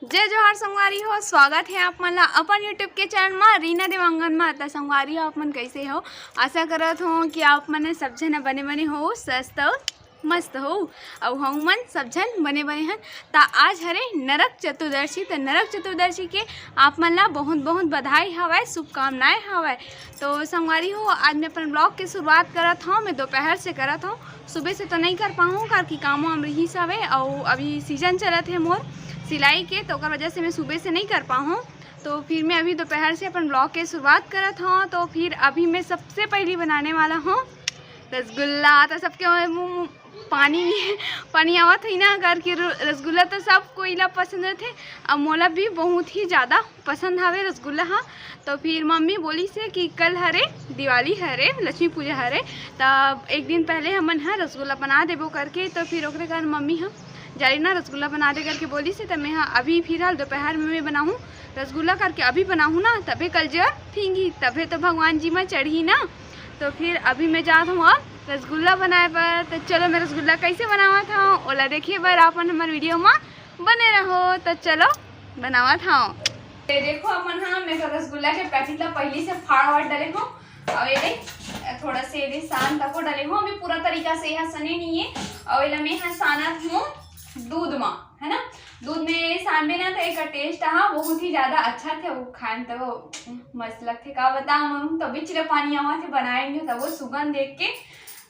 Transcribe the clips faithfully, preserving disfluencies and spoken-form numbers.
जय जोहार संगवारी हो, स्वागत हे आप मन ला अपन YouTube के चैनल मा रीना देवांगन मा। त संगवारी हो, आप मन कैसे हो? आशा करत हो कि आप मन सब झन बने बने हो, स्वस्थ हो, मस्त हो, अउ हमू मन सब झन बने बने हन। त आज हरे नरक चतुर्दशी, त नरक चतुर्दशी के आप मन ला बहुत बहुत बधाई हवय, शुभकामनाएं हवय। तो संगवारी हो, आज मैं अपन ब्लॉग के शुरुआत करत हौं, मैं दोपहर से करत हौं, सुबह से तो नहीं कर पाऊँ, काबर कि काम वाम रिहिस हवे, अउ अभी सीजन चलत हे मोर सिलाई के, तो ओकर वजह से मैं सुबह से नहीं कर पाऊँ। तो फिर मैं अभी दोपहर से अपन ब्लॉग के शुरुआत करत हौं। तो फिर अभी मैं सबसे पहली बनाने वाला हूँ रसगुल्ला। तो सबके मुँह पानी पानी आवत है ना, करके रु- रसगुल्ला तो सब कोई ला पसंद रथे, अब मोला भी बहुत ही ज़्यादा पसंद हवे रसगुल्ला हा। तो फिर मम्मी बोलिस हे कि कल हरे दिवाली हरे, लक्ष्मी पूजा हरे, त एक दिन पहले हमन ह रसगुल्ला बना देबो करके। तो फिर ओकरे कारण मम्मी ह जाली ना रसगुल्ला बना दे करके बोलिस हे। त मैं ह अभी फिलहाल दोपहर में मैं बनाहूँ रसगुल्ला, करके अभी बनाहूँ ना, तभे कल जो फिंगी, तभे तो भगवान जी में चढ़ही ना। तो फिर अभी मैं जात हूँ अब रसगुल्ला बनाए बर। तो चलो, मैं रसगुल्ला कैसे बनावत हूँ, ओला देखे बर आप मन हमर वीडियो में बने रहो। तो चलो, बनावत हूँ। ये देखो, अपन हाँ, मैं तो रसगुल्ला के पैकेट ला पहली से फाड़ वाड़ डले हूँ। और ये देख, थोड़ा से ये देख, सान तको डले हूँ। अभी पूरा तरीका से यह सने नहीं है। और ये ला मैं यहाँ सानत हूँ दूध मा, है ना? दूध में सानबे ना, तो एक टेस्ट, हाँ, बहुत ही ज्यादा अच्छा थे। वो खाए में तो वो मस्त लगथे, का बताऊँ, मन तो बिच ले पानी आवा थे बनाए में, तो वो सुगंध देख के।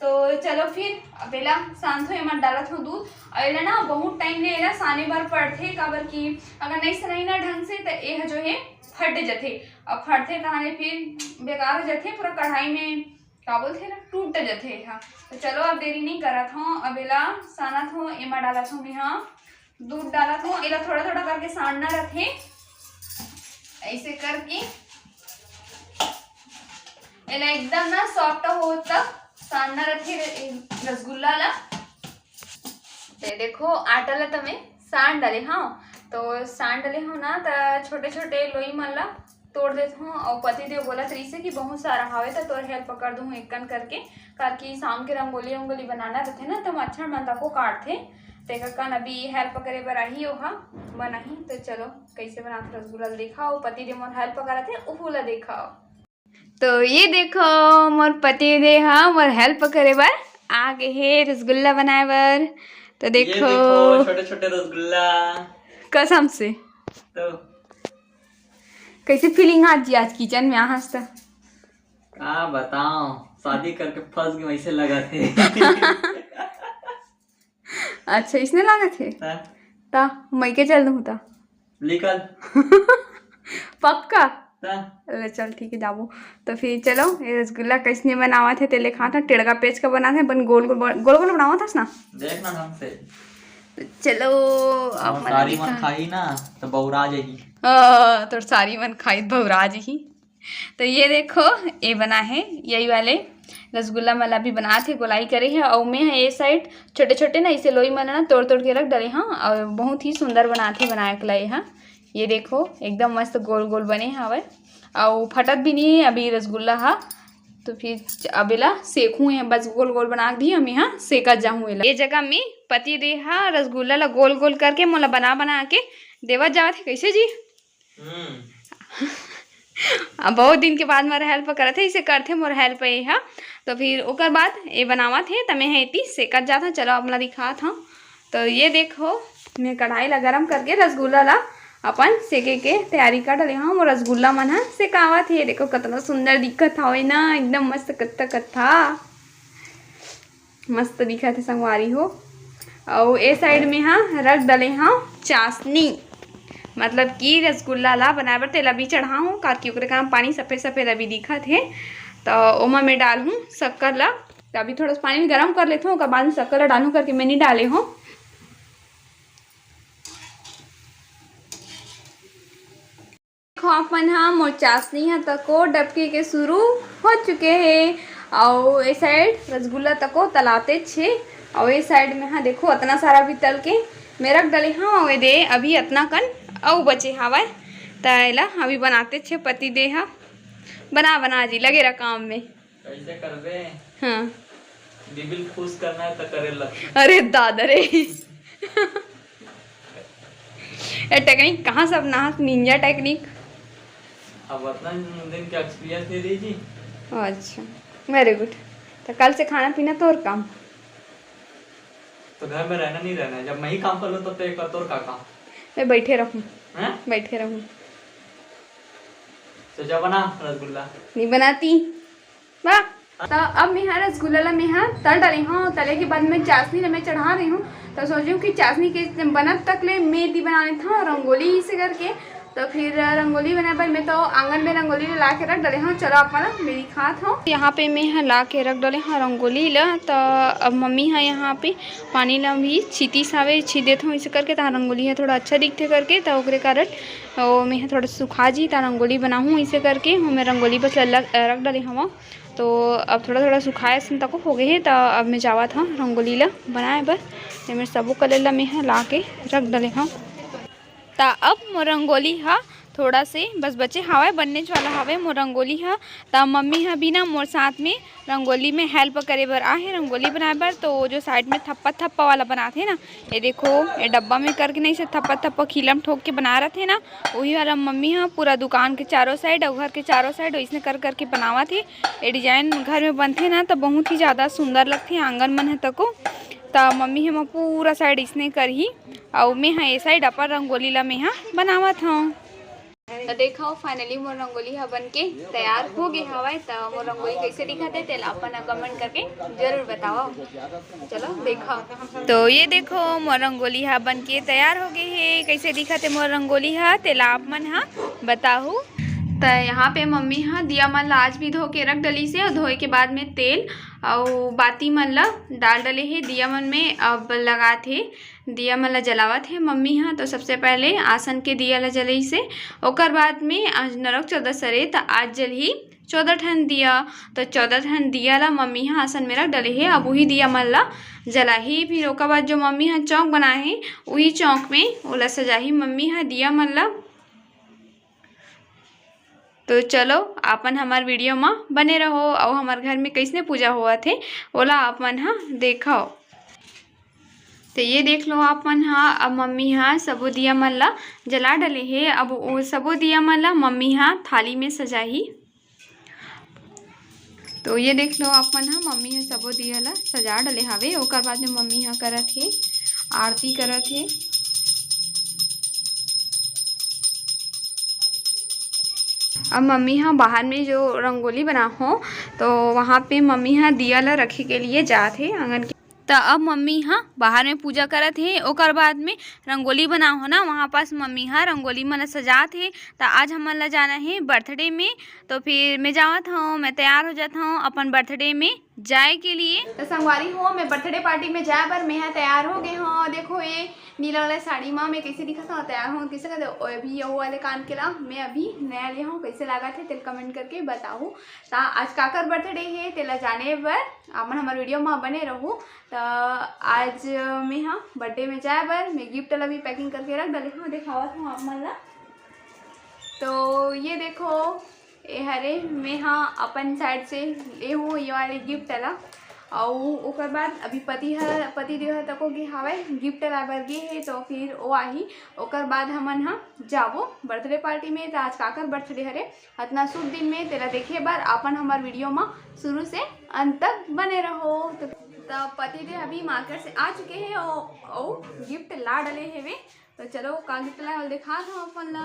तो चलो फिर अब एला सानथो, एमा डालत हो दूध। और एला ना बहुत टाइम ले एला साने बर पड़थे, काबर कि अगर नहीं सनाई ना ढंग से, तो एह जो है फट जथे। अब फटथे तहाने फिर बेकार हो जथे, पूरा कढ़ाई में का बोलथे ना, टूट जथे एहा। तो चलो, अब देरी नहीं करत हूँ, अब एला सानत हूँ, एमा डालत हूँ मैं, हाँ, दूध डालत हूँ। एला थोड़ा थोड़ा करके सानना रथे, ऐसे करके एला एकदम ना सॉफ्ट हो तक सानना रथे र-, रसगुल्ला ला। ते देखो, आटा ला तो मैं सान डाले हूँ। तो सान डाले हूँ ना, तो छोटे छोटे लोई मन ला तोड़ देत हूँ। और पति देव बोलत रहिसे कि बहुत सारा हवे, तो तोर हेल्प कर दूँ एक कन करके, काबर कि शाम के रंगोली उंगोली बनाना रथे ना, तो मच्छर मन तको काटथे। तेकर कन अभी हेल्प करे बर आही, ओहा बनाही। तो चलो, कैसे बनात रसगुल्ला ला देखा, और पति देव मोर हेल्प करत हे, उहू ला देखा। तो ये देखो, मोर पति देव हा मोर हेल्प करे बर आ गए हे रसगुल्ला बनाए बर। तो ये देखो, देखो, छोटे छोटे रसगुल्ला। कसम से। तो कैसे फीलिंग आज जी, आज किचन में आहस त? का बताओ, शादी करके फंस गए वैसे लगा थे। अच्छा, इसने लागत हे? हाँ। ता मइके चल दूँ ता? निकल। पक्का? हाँ। ले चल, ठीक है, जाबो। तो फिर चलो, ये रसगुल्ला कैसने बनावत हे, तेले खात हन। टेड़गा पेच का बनात हे, अपन गोल गोल, गोल गोल बनावत हस ना। देख ना ढंग से। तो चलो, अब और मन सारी मन दिखा। खाही ना, तो बौरा जाही। हाँ, तोर सारी मन खाही, बौरा जाही। तो ये देखो, ये बना है, यही वाले रसगुल्ला मन ला भी बनात हे, गोलाई करे हे। और मैं ये साइड छोटे छोटे ना, इसे लोई मन ला ना तोड़ तोड़ के रख डाले, हाँ, और बहुत ही सुंदर बनात हे बनाए के ला ये, हाँ। ये देखो, एकदम मस्त गोल गोल बने हवय, और फटत भी नहीं है अभी रसगुल्ला हा। तो फिर अब एला सेकूँ है, बस गोल गोल बना के दी हम यहाँ सेका जाहूँ एला। ये जगह में पति देव हा रसगुल्ला ला गोल गोल करके मोला बना बना के देवत जावत हे। कैसे जी? हम्म। अब बहुत दिन के बाद मोर हेल्प करत हे, इसे करथे मोर हेल्प ये हा। तो फिर ओकर बाद ये बनावत हे, त मैं ह एती सेकत जात हूँ। चलो, आप ला दिखात हूँ। तो ये देखो, मैं कढ़ाई ला गरम करके रसगुल्ला ला अपन सेके के तैयारी कर डले हूँ। मोर रसगुल्ला मन ह सेकावत हे। देखो, कितना सुंदर दिखत हवे ना, एकदम मस्त कत्था कत्था। मस्त दिखत हे संगवारी हो। अउ ए साइड में हा रख डले हव चाशनी, मतलब कि रसगुल्ला ला बनाए बर तेला भी चढ़ा हूँ, काकि ओकरे कारण पानी सफेद सफेद अभी दिखत हे। तो ओमा मैं डालहूँ शक्कर ला। तो अभी थोड़ा सा पानी गरम कर लेथव, ओकर बाद में शक्कर ला डालहूँ करके मैं नहीं डाले हूँ। देखो आप मन हा, मोर चाशनी हा तको डबके के शुरू हो चुके हे। अउ ए साइड रसगुल्ला तको तलातेच हे। अउ ए साइड में हा देखो, अतना सारा भी तल के मैं रख डले हव। अउ ए दे अभी अतना कन अउ बचे हावय, त एला अभी बनातेच हे। पति देव हा बना बना जी लगे रह काम में। कैसे करबे? हाँ। दिबिल खुश करना है तो करे लगता। अरे दादा रे। ये टेक्निक कहाँ से अपना, निंजा टेक्निक? अब उतना दिन के एक्सपीरियंस दे दीजिए। अच्छा, वेरी गुड। तो कल से खाना पीना तोर काम। तो घर में रहना नहीं रहना है, जब मैं ही काम कर लूँ तब तो एक बार तोर का काम। मैं बैठे रहूँ। हैं? बैठे रहूँ। तो जा बना रसगुल्ला। नहीं बनाती। वाह। तो अब मैं हा रसगुल्ला ला मैं हा तल डाले हूँ। तले के बाद में चाशनी ला मैं चढ़ा रही हूँ। तो सोची हूँ कि चाशनी के बनत तक ले मैं दी बना लेता हूँ रंगोली इसे करके। तो फिर रंगोली बनाए बर मैं तो आंगन में रंगोली ला के रख डाले हूँ। चलो आप मन ला मैं दिखात हूँ। यहाँ पे मैं हा ला के रख डाले हूँ रंगोली ला। तो अब मम्मी हा यहाँ पे पानी ला भी छीतीस हवे, छीत देत हूँ इसे करके, तहाँ रंगोली हा थोड़ा अच्छा दिखथे करके। तो ओकरे कारण ओ मैं हा थोड़ा सुखा जी, तहाँ रंगोली बनाहूँ इसे करके। हूँ मैं रंगोली बस ला रख डाले हूँ। तो अब थोड़ा थोड़ा सुखाए असन तको हो गए हे। तो अब मैं जावत हूँ रंगोली ला बनाए बर। ये मेरे सबो कलर ला मैं हा ला के रख डाले हूँ। त अब मोर रंगोली हा थोड़ा से बस बचे हवय, बनने वाला हवय मोर रंगोली हा। त मम्मी हा भी ना मोर साथ में रंगोली में हेल्प करे बर आहे, रंगोली बनाए बर। तो वो जो साइड में थप्पा थप्पा वाला बनाथे ना, ये देखो, ये डब्बा में करके नहीं से थप्पा थप्पा खीला में ठोक के बना रथे ना, वही वाला मम्मी हा पूरा दुकान के चारों साइड और घर के चारों साइड इसने कर करके बनावत हे। ये डिजाइन घर में बनथे ना, तो बहुत ही ज़्यादा सुंदर लगथे आंगन मन ह तको। त मम्मी हा पूरा साइड इसने करही, अउ मैं हा ये साइड अपन रंगोली ला मैं हा बनावत हूँ। तो देखो, फाइनली मोर रंगोली हा बन के तैयार हो गए हवय। तो मोर रंगोली कैसे दिखत हे, तेला अपन कमेंट करके जरूर बताओ। चलो देखो। तो ये देखो, मोर रंगोली हा बन के तैयार हो गए हे। कैसे दिखत हे मोर रंगोली हा, तेला आप मन हा बताहू। तो यहाँ पे मम्मी हा दिया मन ला आज भी धो के रख डली से, और धोए के बाद में तेल अउ बाती मन ला डाल डले हे दिया मन में। अब लगात हे दिया मन ला जलावत हे मम्मी हा। तो सबसे पहले आसन के दिया ला जलइसे, ओकर बाद में आज नरक चौदस हरे, त आज जलही चौदह ठन दिया। तो चौदह ठन दिया ला मम्मी हा आसन में रख डले हे। अब उही दिया मन ला जलाही, फिर ओकर बाद जो मम्मी हा चौक बनाए हे, उही चौक में ओला सजाही मम्मी हा दिया मन ला। तो चलो, आपन हमार वीडियो म बने रहो, अउ हमार घर में कैसने पूजा होवत हे, ओला आप मन हा देखो। तो ये देख लो आप मन हा, अब मम्मी हा सबो दिया मन ला जला डले हे। अब वो सबो दिया मन ला मम्मी हा थाली में सजाही। तो ये देख लो आप मन हा, मम्मी हा सबो दिया ला सजा डले हावे। ओकर बाद में मम्मी हा करत हे, आरती करत हे। अब मम्मी हा बाहर में जो रंगोली बना हो, तो वहाँ पे मम्मी हा दिया ला रखे के लिए जात हे आंगन के। त अब मम्मी हा बाहर में पूजा करत हे, ओकर बाद में रंगोली बना हो ना, वहाँ पास मम्मी हा रंगोली मन ला सजात हे। त आज हमन ला जाना हे बर्थडे में, तो फिर मैं जावत हूँ, मैं तैयार हो जात हूँ अपन बर्थडे में जाए के लिए। तो संगवारी हो, मैं बर्थडे पार्टी में जाए बर मैं हा तैयार हो गए हूँ। देखो ये नीला वाला साड़ी मा मैं कैसे दिखत हूँ, तैयार हूँ कैसे कहते हो। अभी ये वाले कान के ला मैं अभी नया ले हूँ, कैसे लागत हे तेल कमेंट करके बताहू। ता आज काकर बर्थडे हे तेला जाने बर आप मन हमार वीडियो मा बने रहू। त आज मैं हा बर्थडे में जाए बर मैं गिफ्ट ला भी पैकिंग करके रख डले हूँ, दिखावत हूँ आप मन ला। तो ये देखो, ए हरे मैं हा अपन साइड से ले हूँ ये वाले गिफ्ट ला। अउ ओकर बाद अभी पति ह, पति देव ह तको गे हावय, गिफ्ट लाए बर गे हे, तो फिर वो आही। ओकर बाद हमन हा जाबो बर्थडे पार्टी में। त आज काकर बर्थडे हरे, अतना शुभ दिन में तेला देखे बर आपन हमार वीडियो मा शुरू से अंत तक बने रहो। तो, तो पति देव अभी मार्केट से आ चुके हे, अउ, अउ गिफ्ट ला डले हेवे। तो चलो, का गिफ्ट लाए हल दिखा दो अपन ला।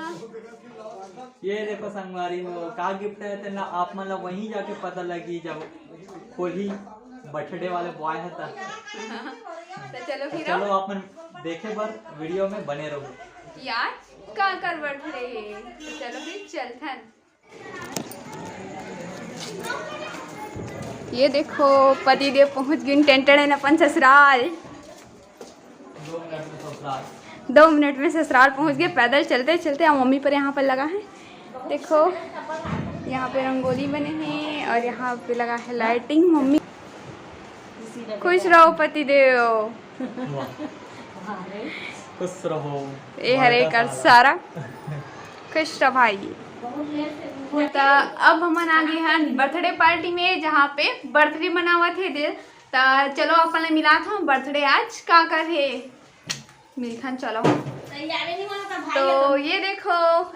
ये देखो संगवारी हो, का गिफ्ट है तेला आप मन ला वहीं जाके पता लगी जब खोली बर्थडे वाले बॉय है त। तो चलो फिर चलो आप मन देखे बर वीडियो में बने रहो। यार, का कर बर्थडे है, तो चलो फिर चलथन। ये देखो, पति देव पहुंच गए टेंटेड अपन ससुराल। दो मिनट में ससुराल पहुंच गए, पैदल चलते चलते। और मम्मी पर यहाँ पर लगा है, देखो, यहाँ पे रंगोली बने हैं और यहाँ पे लगा है लाइटिंग। मम्मी खुश रहो पति देव। खुश रहो। ए हरे कर सारा खुश रहो भाई। तो अब हमन आ गए हैं बर्थडे पार्टी में, जहाँ पे बर्थडे मनावत हे दे। तो चलो अपन ले मिलात हूँ, बर्थडे आज का कर हे, मिलथन चलो। तो ये देखो,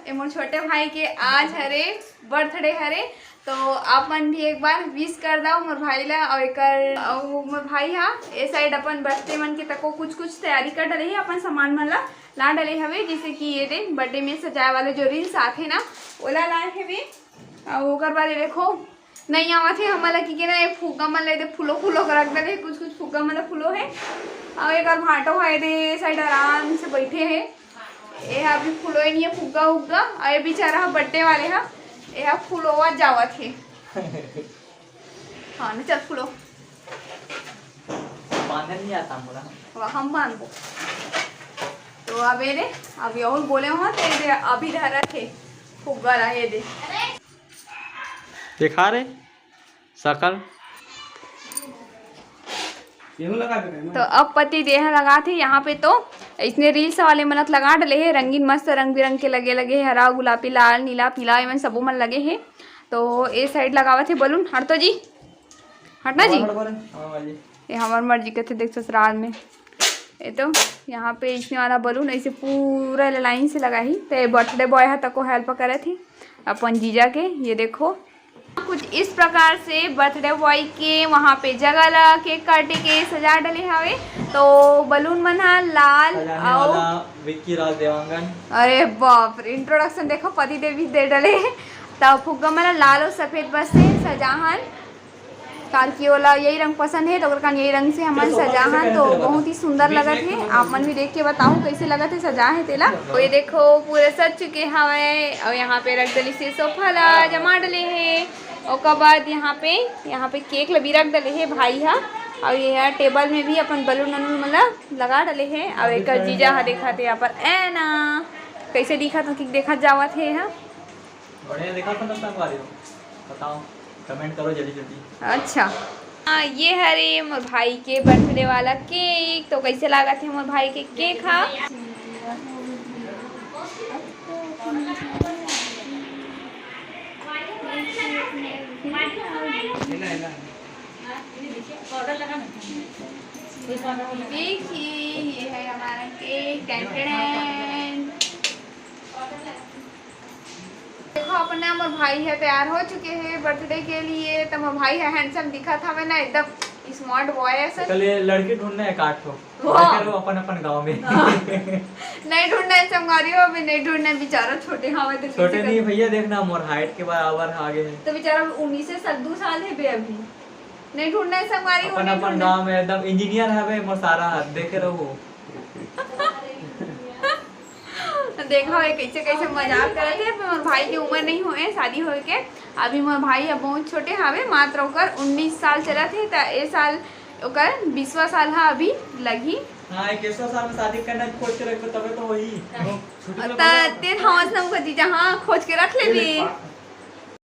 ये मोर छोटे भाई के आज हरे, बर्थडे हरे। तो आप मन भी एक बार विश कर दव मोर भाई ला। और एकर, और मोर भाई हा ए साइड अपन बर्थडे मन के तको कुछ कुछ तैयारी कर डले हे, अपन सामान मन ला ला डले हवे, जैसे कि ये दे बर्थडे में सजाए वाले जो रील्स आथे ना, ओला लाए हवे। और ओकर बाद ये देखो, नहीं आवत हे हमन ला कि के ना, ये फुग्गा मन ला दे फूलो फूलो कर रख डले हे, कुछ कुछ फुग्गा मन ला फूलो हे। और एक भाटो हे दे साइड आराम से बैठे हे। ये हा अभी फूलो ही नहीं है फुग्गा उग्गा। और ये बेचारा हा बर्थडे वाले हा, ये हा फूलोवत जावत हे। हाँ ना, चल फूलो। बांधन नहीं आता मोला। वाह, हम बांधबो। तो अब ये दे, अभी और बोले हो तो ये दे, अभी धरत हे फुग्गा ला, ये दे। देखा रे सकल। तो अब पति देह लगा थे यहाँ पे, तो इसने रील्स वाले मनत लगा डले हे, रंगीन मस्त रंग बिरंग के लगे लगे हे, हरा, गुलाबी, लाल, नीला, पीला, एमन सबो मन लगे हे। तो ए साइड लगावत हे बलून। हट तो जी, हटना जी। हमार बलून, हाँ जी। ये हमार मर्जी कथे, देख ससुराल में। ये तो यहाँ पे इसने वाला बलून ऐसे पूरा लाइन से लगा ही। तो ये बर्थडे बॉय हा तको हेल्प करे थे अपन जीजा के। ये देखो, कुछ इस प्रकार से बर्थडे बॉय के वहाँ पे जगह ला केक काटे के सजा डले हवे। तो बलून मन हा लाल सजाने और वाला विक्की राज देवांगन। अरे बाप रे, इंट्रोडक्शन देखो, पति देवी दे डले। तो फुग्गा मन हा लाल और सफेद बस से सजाहन, कार की ओला यही रंग पसंद है, तो ओकर कारण यही रंग से हमन सजाहन। तो बहुत ही सुंदर लगत है। आप मन भी देख के बताओ कैसे लगत है, सजा है तेला। तो ये देखो, पूरे सज चुके हवे और यहाँ पे रख डली से सोफा ला जमा डले है। ओकर बाद यहाँ पे, यहाँ पे केक ला भी रख डले है भाई हा। और ये टेबल में भी अपन बलून वलून मन ला लगा डले है। और एक जीजा हा देखा थे यहाँ पर, ए ना, कैसे दिखा था कि देखा जावत है यहाँ। बढ़िया देखा था ना संगवारी हो, बताओ, कमेंट करो जल्दी जल्दी। अच्छा, हाँ, ये हरे मोर भाई के बर्थडे वाला केक। तो कैसे लागत है मोर भाई के केक हा? देखिए, ये है हमारा केक। Ton ton ton. देखो, अपना मोर भाई है तैयार हो चुके हैं बर्थडे के लिए। तो मोर भाई है हैंडसम दिखत हवे ना, एकदम स्मार्ट बॉय ऐसा। कल ये लड़की ढूंढना है काट को। वाह। लेकिन वो अपन अपन गांव में। हाँ। नहीं ढूंढना है संगवारी हो, अभी नहीं ढूंढना है, बेचारा छोटे हवे तो छोटे कैसे नहीं कर- भैया, देखना मोर हाइट के बराबर आ गए हैं। तो बेचारा उन्नीस से दो साल है बे अभी। नहीं ढूंढना है संगवारी हो, अपन नहीं अपन ढूंढना है। गांव में एकदम इंजीनियर हवे मोर सारा, देखे रहो। देखा हो कैसे कैसे मजाक करत है। मोर भाई के उम्र नहीं होए शादी होए के, अभी मोर भाई अब बहुत छोटे हवे, मात्र ओकर उन्नीस साल चलत है, त ए साल ओकर बीसवाँ साल हा अभी लगही। हाँ, इक्कीसवाँ साल में शादी करना, खोज के रखबे तबे तो होही। छुट्टी में त बोला। तेन हवस ना ओकर जीजा, हाँ, खोज के रख ले ले। ले।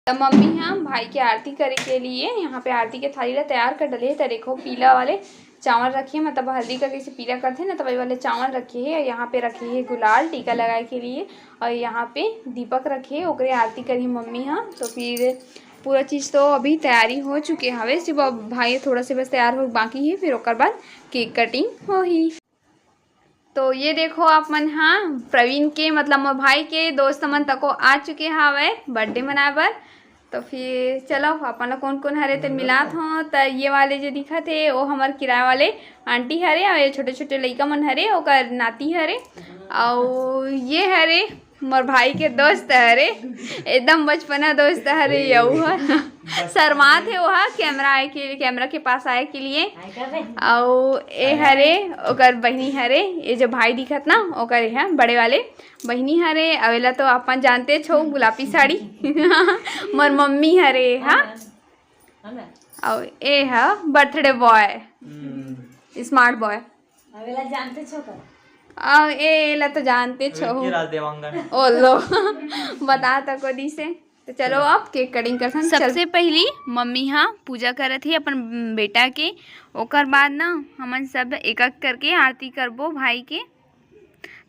त मम्मी ह भाई के आरती करे के लिए यहाँ पे आरती के थाली ला तैयार कर डले हे। त देखो, पीला वाले चावल रखे हे, मतलब हल्दी का कैसे पीला करथे ना, त वही वाले चावल रखे हे। यहाँ पे रखे हे गुलाल टीका लगाए के लिए, और यहाँ पे दीपक रखे हे, ओकरे आरती करही मम्मी ह। तो फिर पूरा चीज तो अभी तैयारी हो चुके हवे, सिर्फ अब भाई थोड़ा से बस तैयार हो बाकी हे, फिर ओकर बाद केक कटिंग होही। तो ये देखो आप मन, हाँ, प्रवीण के, मतलब मोर भाई के दोस्त मन तको आ चुके हावय बर्थडे मनाए बर। तो फिर चलो, अपन ला कोन कोन हरे ते मिलात हो। त ये वाले जो दिखत हे, वो हमर किराए वाले आंटी हरे, और ये छोटे छोटे लइका मन हरे, ओकर नाती हरे, और ये हरे मोर भाई के दोस्त हरे, एकदम बचपना दोस्त हरे। यहू ह शर्मात हे, वो ह कैमरा आए के, कैमरा के पास आए के लिए। अउ ए हरे ओकर बहिनी हरे, ये जो भाई दिखत ना, ओकर ये ह बड़े वाले बहिनी हरे। अउ एला तो अपन जानते छो, गुलाबी साड़ी मोर मम्मी हरे, हाँ। अउ ए ह बर्थडे बॉय, स्मार्ट बॉय। अउ ए ला तो जानते छो। विक्की राज देवांगन। ओ लो। बता तको दिसे। तो चलो, अब केक कटिंग करथन। चल। सबसे पहली मम्मी हा पूजा करत हे अपन बेटा के, ओकर बाद ना हमन सब एक एक करके आरती करबो भाई के।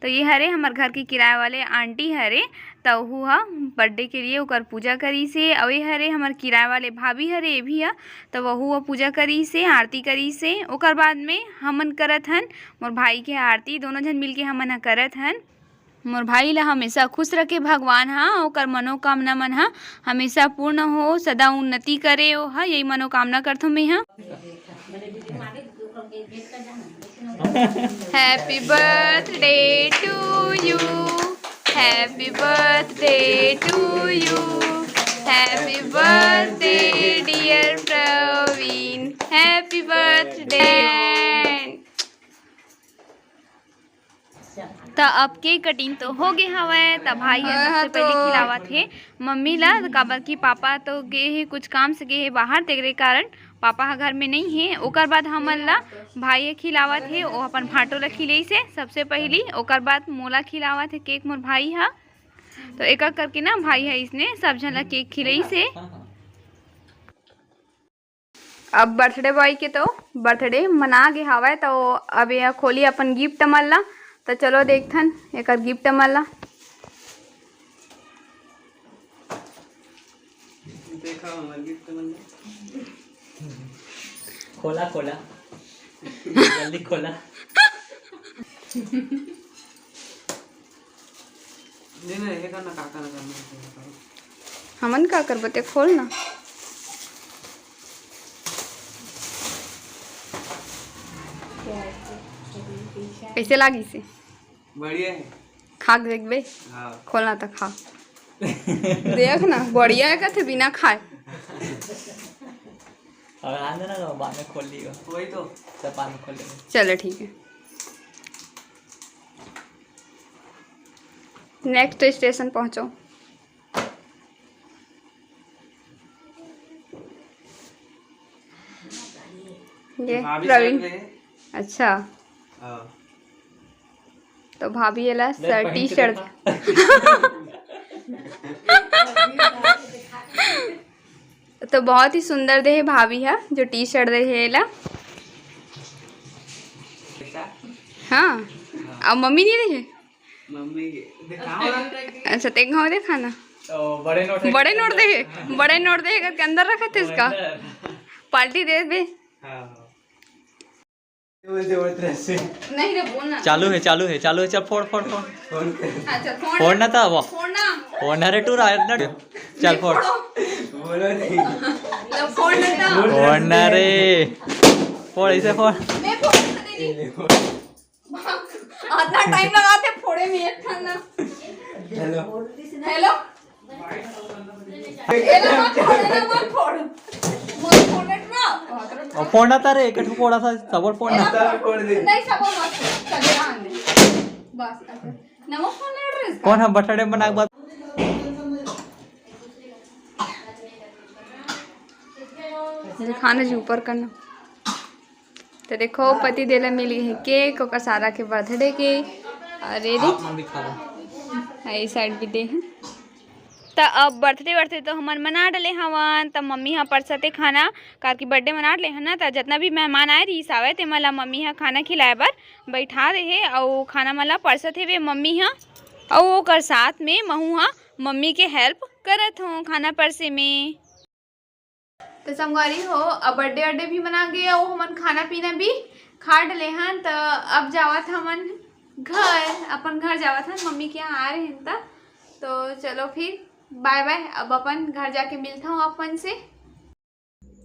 तो ये हरे हमर घर के किराए वाले आंटी हरे, त ओहू हा बर्थडे के लिए ओकर पूजा करिस हे। अउ ये हरे हमर किराए वाले भाभी हरे, ये भी हा, त वहू हा पूजा करिस हे, आरती करिस हे। ओकर बाद में हमन करत हन मोर भाई के आरती, दोनों झन मिलके हमन हा करत हन। मोर भाई ला हमेशा खुश रखे भगवान हा, ओकर मनोकामना मन हा हमेशा पूर्ण हो, सदा उन्नति करे ओ हा, यही मनोकामना करथों मैं हा। Happy birthday to you, happy birthday to you, happy birthday dear Praveen, happy birthday। त अब केक कटिंग तो हो गे हवय, त भाई ह हाँ, हाँ, सबसे पहले तो खिलावत हे मम्मी ला, काबर कि पापा तो गे हे, कुछ काम से गे हे बाहर, तेकरे कारण पापा ह घर में नहीं हे। ओकर बाद हमन ला भाई ह खिलावत हे, ओ अपन भांटो ला खिलइस हे सबसे पहली, ओकर बाद मोला खिलावत हे केक मोर भाई ह। तो एक एक करके ना भाई ह इसने सब झन ला केक खिलइस हे। अब बर्थडे बॉय के तो बर्थडे मना गे हावय, तो अब ये खोली अपन गिफ्ट मन ला। तो चलो देखथन एकर गिफ्ट मन ला। देखा हमर गिफ्ट मन ला। खोला, खोला, जल्दी खोला। नहीं, नहीं, ये करना, का करना, करना, करना, करना। हमन का करबो, ते खोल ना। कैसे लागिस हे? बढ़िया है। खा के देखबे? हाँ। खोल ना तो खा। देख ना, बढ़िया है कहते बिना खाए। और आने ना, बाद में खोल लियो। वही तो। सब बाद में खोल लेंगे। चलो ठीक है। नेक्स्ट स्टेशन पहुँचो। ये भाभी प्रवीण। साइड में है। अच्छा। हाँ। तो भाभी एला सर पहन के टी शर्ट देखा। तो बहुत ही सुंदर दे हे भाभी हा, जो टी शर्ट दे हे एला। हाँ, अब मम्मी नहीं दे हे। मम्मी के दिखाओ ना। अच्छा, ते घाव देखा ना। तो बड़े नोट है। बड़े नोट दे हे, बड़े नोट दे हे करके अंदर रखा थे इसका। अंदर। पार्टी दे दे। हाँ, हाँ। बोलते, बोलते ऐसे। नहीं रे, बोल ना। चालू है, चालू है, चालू है। चल, फोड़, फोड़, फोड़। फोड़ कर। हाँ, चल, फोड़। फोड़ ना था वो। फोड़ ना। फोड़ ना रे, टूरा, ना। चल, फोड़। बोलो नहीं। लो, फोड़ ना था। फोड़ ना रे। फोड़, इसे फोड़। मैं फोड़ सकती नहीं। ये देखो। इतना टाइम लगाते फोड़े में एक ठन ना। हेलो। हेलो। हेलो, मत फोड़, हेलो, मत फोड़। मत फोड़, बेटवा। और फोड़ना था रे, एक ठो फोड़ा था, सबोर फोड़ना। हेलो, सब फोड़ दे। नहीं, सबोर मत फोड़। चले, आने। बस, अब नमक फोड़ ले रे इसका। कौन हम बर्थडे बना के बाद? खाना जी ऊपर करना। तो देखो, पति देव ला मिल गे हे केक, ओकर सारा के बर्थडे के। और ये आप देख, मन भी खा लो। हाँ, ये साइड भी दे हे। त अब बर्थडे, बर्थडे तो हमन मना डले हवन, त मम्मी ह परसत हे खाना, काबर कि बर्थडे मना डले हन ना, त जितना भी मेहमान आए रहिस हावय, ते मन ला मम्मी ह खाना खिलाए बर बैठा दे हे, अउ खाना मन ला परसत हेवे मम्मी ह, अउ ओकर साथ में महू ह मम्मी के हेल्प करत हों खाना परसे में। तो संगवारी हो, अब बर्थडे वर्डे भी मना गे, अउ हमन खाना पीना भी खा डले हन। तो अब जावत हमन घर, अपन घर जावत हन, मम्मी के यहाँ आ रहे हन। त तो चलो फिर बाय बाय, अब अपन घर जाके मिलता हूँ अपन से।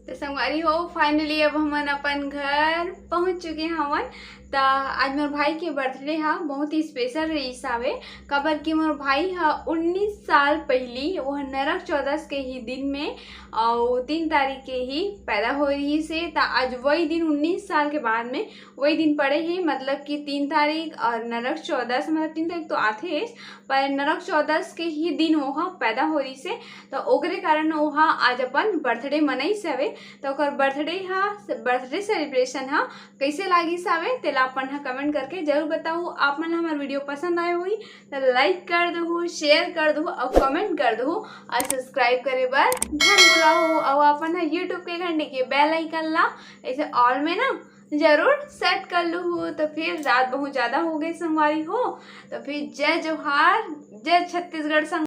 तो संगवारी हो, फाइनली अब हमन अपन घर पहुँच चुके हवन। त आज मोर भाई के बर्थडे हा बहुत ही स्पेशल रहिस हावे, काबर कि मोर भाई हा उन्नीस साल पहिली, वह नरक चौदस के ही दिन में, अउ तीन तारीख के ही पैदा होए रहिस हे। त आज वही दिन, उन्नीस साल के बाद में वही दिन पड़े हे, मतलब कि तीन तारीख और नरक चौदस, मतलब तीन तारीख तो आथे, पर नरक चौदस के ही दिन वह पैदा होए रहिस हे। त ओकरे कारण वह आज अपन बर्थडे मनाइस हवे। त ओकर बर्थडे हा, बर्थडे सेलिब्रेशन हा कइसे लागिस हावे, तेला अपन ह कमेंट करके जरूर बताहू। आप मन ला हमर वीडियो पसंद आए होही त लाइक कर दहू, शेयर कर दहू अउ कमेंट कर दहू अउ सब्सक्राइब करे बर झन भुलाहू। अउ अपन ह YouTube के घंटी के बेल आइकन ला ऐसे ऑल में ना जरूर सेट कर लूहू। तो फिर रात बहुत ज़्यादा हो गई संगवारी हो, तो फिर जय जोहार, जय छत्तीसगढ़ संग-